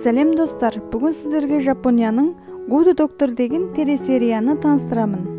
Сәлем достар, бүгін сіздерге Жапонияның Good Doctor деген телесерияны таныстырамын.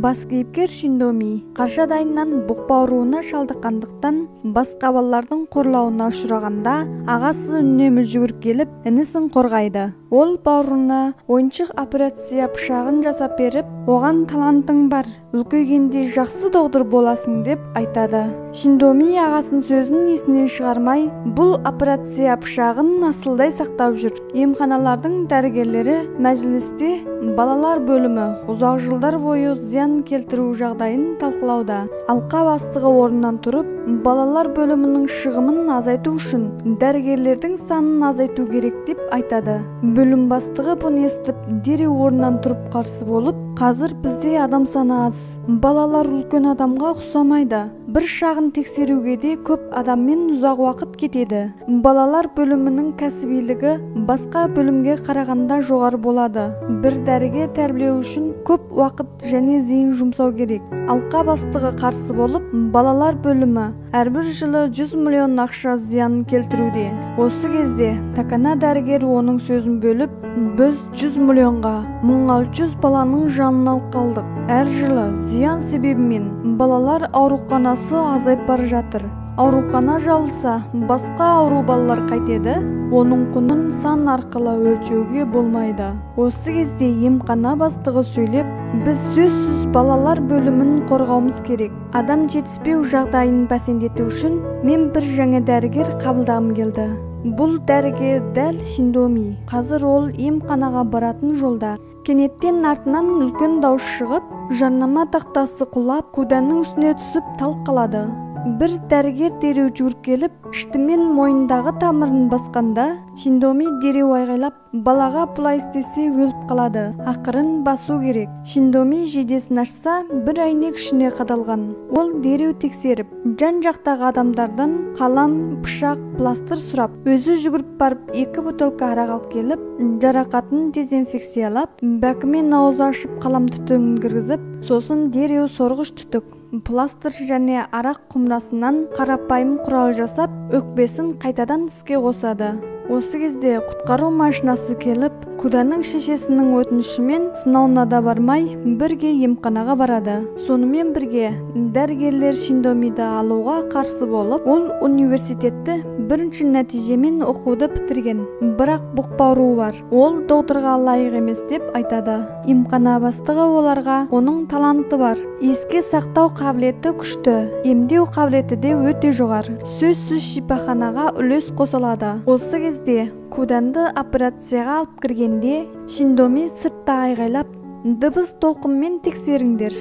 Бас кейіпкер Шиндоми қараша айынан бұқпа ауруына шалдыққандықтан басқа балалардың қорлауына ұшырағанда ағасы үнемі жүгіріп келіп інісін қорғайды. Ол бауырына ойыншық операция пышағын жасап беріп, оған талантың бар, үлкейгенде жақсы доғдыр боласың деп айтады. Шиндоми ағасының сөзін есінен шығармай, бұл операция пышағын асылдай сақтап жүр. Емханалардың дәрігерлері мәжілісте балалар бөлімі ұзақ жылдар бойы зиян келтіру жағдайын талқылауда. Алқа бастығы орнынан тұрып, балалар бөлімінің шығымын азайту үшін дәрігерлердің санын азайту керек деп айтады. Бөлім бастығы бұны естіп, дереу орнынан тұрып қарсы болып, қазір бізде адам саны аз, балалар үлкен адамға ұқсамайды. Бір шағын тексеруге де көп адаммен ұзақ уақыт кетеді. Балалар бөлімінің кәсібилігі басқа бөлімге қарағанда жоғары болады. Бір дәрігер тәрбиелеу үшін көп уақыт және зейін жұмсау керек. Алқа бастығы қарсы болып, балалар бөлімі әрбір жылы 100 миллион ақша зиянын келтіруде. Осы кезде Такана дәрігер оның сөзін бөліп, біз 100 миллионға 1600 баланың жанын алып қалдық. Әр жылы зиян себебімен балалар ауруханасы азайып бара жатыр. Аурухана жабылса, басқа ауру балалар қайтеді? Оның құнын сан арқылы өлшеуге болмайды. Осы кезде емхана бастығы сөйлеп, біз сөзсіз балалар бөлімін қорғауымыз керек. Адам жетіспеу жағдайын бәсеңдету үшін мен бір жаңа дәрігер қабылдағым келді. Бұл дәрігер дәл Шиндоми. Қазір ол емханаға баратын жолда. Кенеттен артынан үлкен дауыс шығып, жарнама тақтасы құлап, Куданның үстіне түсіп талып қалады. Бір дәрігер дереу жүгіріп келіп, іштімен мойындағы тамырын басқанда, Шиндоми дереу айғайлап, балаға бұлай істесе өліп қалады, ақырын басу керек. Шиндоми жейдесін ашса, бір әйнек ішіне қадалған. Ол дереу тексеріп, жан-жақтағы адамдардан қалам, пышақ, пластыр сұрап, өзі жүгіріп барып 2 бутылка арақ алып келіп, жарақатын дезинфекциялап, бәкімен ауыз ашып қалам түтігін кіргізіп, сосын дереу сорғыш түтік, пластыр және арақ құмырасынан қарапайым құрал жасап, өкпесін қайтадан іске қосады. Осы кезде құтқару машинасы келіп, Куданның шешесінің өтінішімен сынауына да бармай, бірге емханаға барады. Сонымен бірге дәрігерлер Шиндомиді алуға қарсы болып, ол университетті бірінші нәтижемен оқуды бітірген, бірақ бұқпа ауруы бар. Ол докторға лайық емес деп айтады. Емхана бастығы оларға оның таланты бар, еске сақтау қабілеті күшті, емдеу қабілеті де өте жоғары, сөзсіз шипаханаға үлес қоса алады. Осы кезде Куданды операцияға алып кіргенде Шиндоми сыртта айғайлап, дыбыс толқынмен тексеріңдер.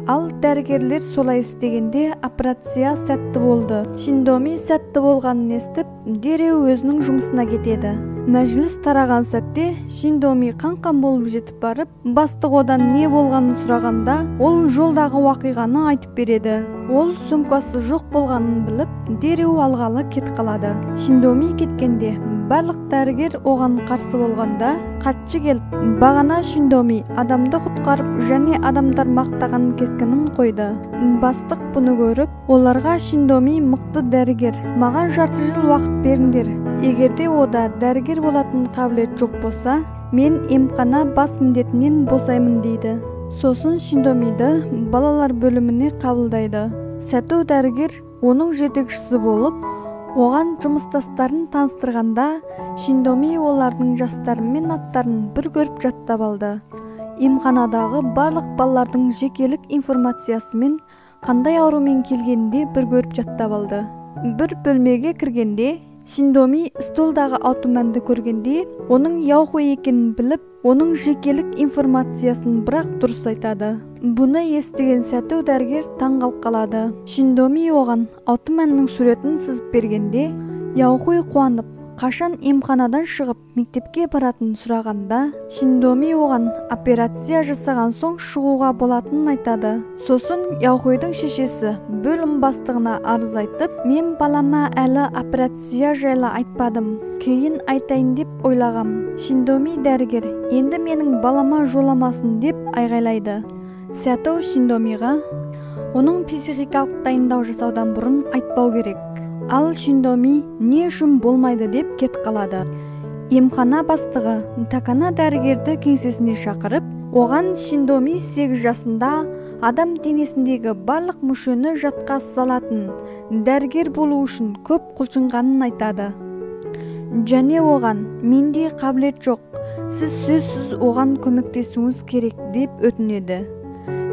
Ал дәрігерлер солай істегенде операция сәтті болды. Шиндоми сәтті болғанын естіп, дереу өзінің жұмысына кетеді. Мәжіліс тараған сәтте Шиндоми қан-қан болып жетіп барып, бастық одан не болғанын сұрағанда, ол жолдағы уақиғаны айтып береді. Ол сумкасы жоқ болғанын біліп, дереу алғалы кет қалады. Шиндоми кеткенде барлық дәрігер оған қарсы болғанда, хатшы келіп, бағана Шиндоми адамды құтқарып және адамдар мақтаған кескінін қойды. Бастық бұны көріп, оларға Шиндоми мықты дәрігер, маған жарты жыл уақыт беріңдер. Егерде ода дәрігер болатын қабілет жоқ болса, мен емхана бас міндетінен босаймын дейді. Сосын Шиндомиді балалар бөліміне қабылдайды. Сәту дәрігер оның жетекшісі болып, оған жұмыстастарын таныстырғанда, Шиндоми олардың жастары мен аттарын бір көріп жаттап алды. Емханадағы барлық балалардың жекелік информациясымен қандай аурумен келгенінде бір көріп жаттап алды. Бір бөлмеге кіргенде, Шиндоми столдағы Аутуманды көргенде, оның Яохуй екенін біліп, оның жекелік информациясын бірақ дұрыс айтады. Бұны естіген Сәту дәрігер таңғалып қалады. Шиндоми оған Аутуманның суретін сызып бергенде, Яохуй қуанып, қашан емханадан шығып мектепке баратынын сұрағанда, Шиндоми оған операция жасаған соң шығуға болатынын айтады. Сосын Яохуйдың шешесі бөлім бастығына арыз айтып, мен балама әлі операция жайлы айтпадым, кейін айтайын деп ойлағам. Шиндоми дәрігер енді менің балама жоламасын деп айғайлайды. Сәту Шиндомиға оның психикалық дайындау жасаудан бұрын айтпау керек. Ал Шиндоми не үшін болмайды деп кет қалады. Емхана бастығы Такана дәрігерді кеңсесіне шақырып, оған Шиндоми 8 жасында адам денесіндегі барлық мүшені жатқа салатын дәрігер болу үшін көп құлшынғанын айтады. Және оған менде қабілет жоқ, сіз сөзсіз оған көмектесуіңіз керек деп өтінеді.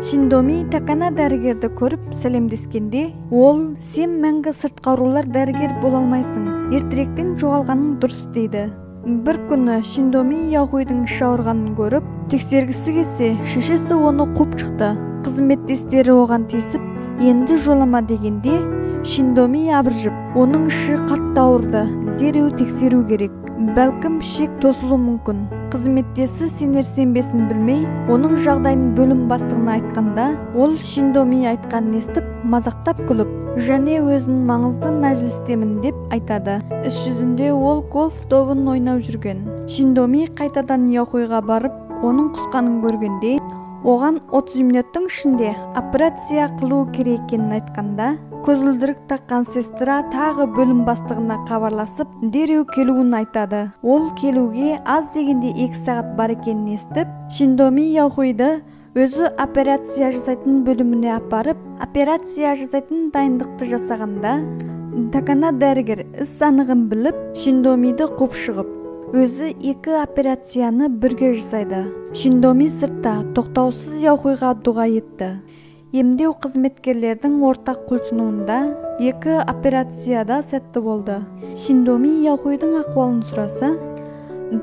Шиндоми Такана дәрігерді көріп сәлемдескенде, ол сен мәңгі сыртқы аурулар дәрігер бола алмайсың, ертеректен жоғалғаның дұрыс дейді. Бір күні Шиндоми Яохуйдың іші ауырғанын көріп, тексергісі келсе, шешесі оны қуып шықты. Қызметтестері оған тиісіп, енді жолама дегенде, Шиндоми абыржып, оның іші қатты ауырды, дереу тексеру керек. Бәлкім ішек тосылуы мүмкін. Қызметтесі сенер сенбесін білмей, оның жағдайын бөлім бастығына айтқанда, ол Шиндоми айтқанын естіп, мазақтап күліп, және өзін маңызды мәжілістемін деп айтады. Іс жүзінде ол гольф добын ойнап жүрген. Шиндоми қайтадан Яохуйға барып, оның құсқанын көргенде, оған 30 минуттың ішінде операция қылу керек екенін айтқанда, көзілдірік таққан сестра тағы бөлім бастығына хабарласып, дереу келуін айтады. Ол келуге аз дегенде 2 сағат бар екенін естіп, Шиндоми Яохуйды өзі операция жасайтын бөліміне апарып, операция жасайтын дайындықты жасағанда, Такана дәрігер іс анығын біліп, Шиндомиді қуып шығып, өзі 2 операцияны бірге жасайды. Шиндоми сыртта тоқтаусыз Яохуйға дұға етті. Емдеу қызметкерлердің ортақ құлшынуында 2 операцияда сәтті болды. Шиндоми Яохуйдың ахуалын сұраса,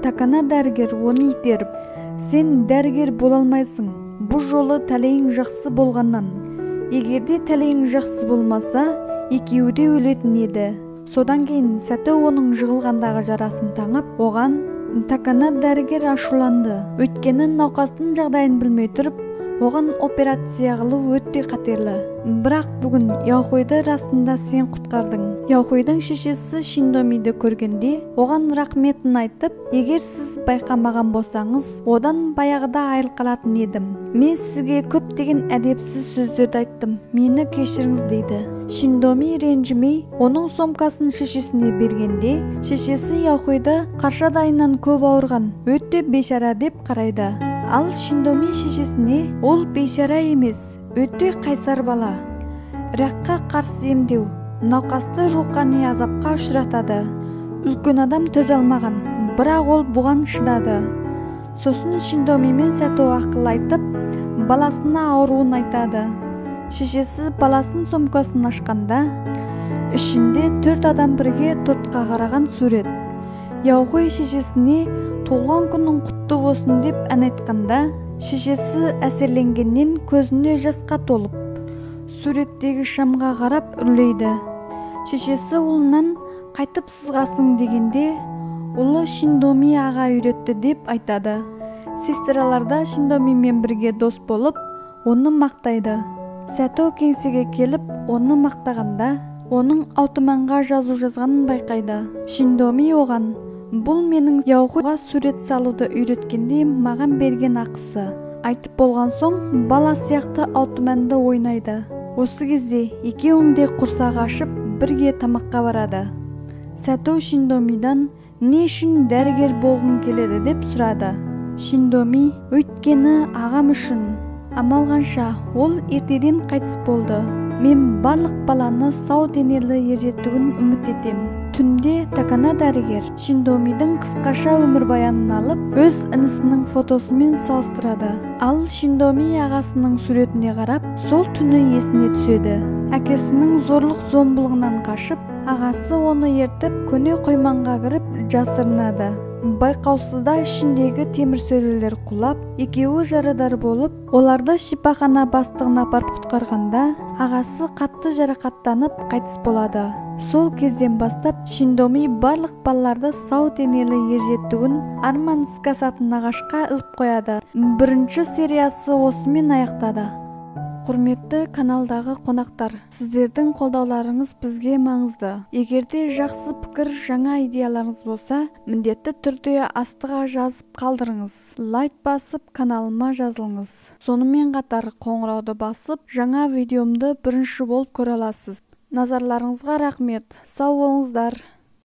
Такана дәрігер оны итеріп, сен дәрігер бола алмайсың, бұл жолы тәлейің жақсы болғаннан. Егерде тәлейің жақсы болмаса, екеуі де өлетін еді. Содан кейін Сәті оның жығылғандағы жарасын таңып, оған Такана дәрігер ашуланды. Өйткені науқастың жағдайын білмей тұрып, оған операция қылу өте қатерлі. Бірақ бүгін Яохуйды расында сен құтқардың. Яохуйдың шешесі Шиндомиді көргенде, оған рахметін айтып, егер сіз байқамаған болсаңыз, одан баяғыда айырылып қалатын едім. Мен сізге көптеген әдепсіз сөздерді айттым, мені кешіріңіз дейді. Шиндоми ренжімей, оның сомкасын шешесіне бергенде, шешесі Яохуйды қаршадайынан көп ауырған, өте бейшара деп қарайды. Ал Шиндоми шешесіне ол бейшара емес, өте қайсар бала. Раққа қарсы емдеу, науқасты рухани азапқа ұшыратады. Үлкен адам төзе алмаған, бірақ ол бұған шыдады. Сосын Шиндомимен Сәто ақыл айтып, баласына ауруын айтады. Шешесі баласын сомкасын ашқанда, ішінде 4 адам бірге тортқа қараған сурет. Яохуй шешесіне туған күнің құтты болсын деп ән айтқанда, шешесі әсерленгеннен көзіне жасқа толып, суреттегі шамға қарап үрлейді. Шешесі ұлынан қайтып сызғасың дегенде, ұлы Шиндоми аға үйретті деп айтады. Сестраларда Шиндомимен бірге дос болып, оны мақтайды. Сәто кеңсеге келіп, оны мақтағанда, оның аутоманға жазу жазғанын байқайды. Шиндоми оған, бұл менің Яохуйға сурет салуды үйреткенде маған берген ақысы. Айтып болған соң, бала сияқты аутоманды ойнайды. Осы кезде екеуінің де құрсағы ашып, бірге тамаққа барады. Сәто Шиндомидан не үшін дәрігер болғың келеді деп сұрады. Шиндоми, өйткені ағам үшін. Амал қанша, ол ертеден қайтыс болды. Мен барлық баланы сау денелі ержетуін үміт етем. Түнде Такана дәрігер Шиндомидің қысқаша өмірбаянын алып, өз інісінің фотосымен салыстырады. Ал Шиндоми ағасының суретіне қарап, сол түні есіне түседі. Әкесінің зорлық зомбылығынан қашып, ағасы оны ертіп, көне қойманға кіріп жасырынады. Байқаусызда ішіндегі темір сөрелер құлап, екеуі жарадар болып, оларды шипахана бастығына апарып құтқарғанда, ағасы қатты жарақаттанып қайтыс болады. Сол кезден бастап Шиндоми барлық балаларды сау денелі ержетуін арман іске асатын ағашқа іліп қояды. Бірінші сериясы осымен аяқтады. Құрметті каналдағы қонақтар, сіздердің қолдауларыңыз бізге маңызды. Егерде жақсы пікір, жаңа идеяларыңыз болса, міндетті түрде астыға жазып қалдырыңыз. Лайк басып, каналыма жазылыңыз. Сонымен қатар қоңырауды басып, жаңа видеомды бірінші болып көре аласыз. Назарларыңызға рахмет. Сау болыңыздар.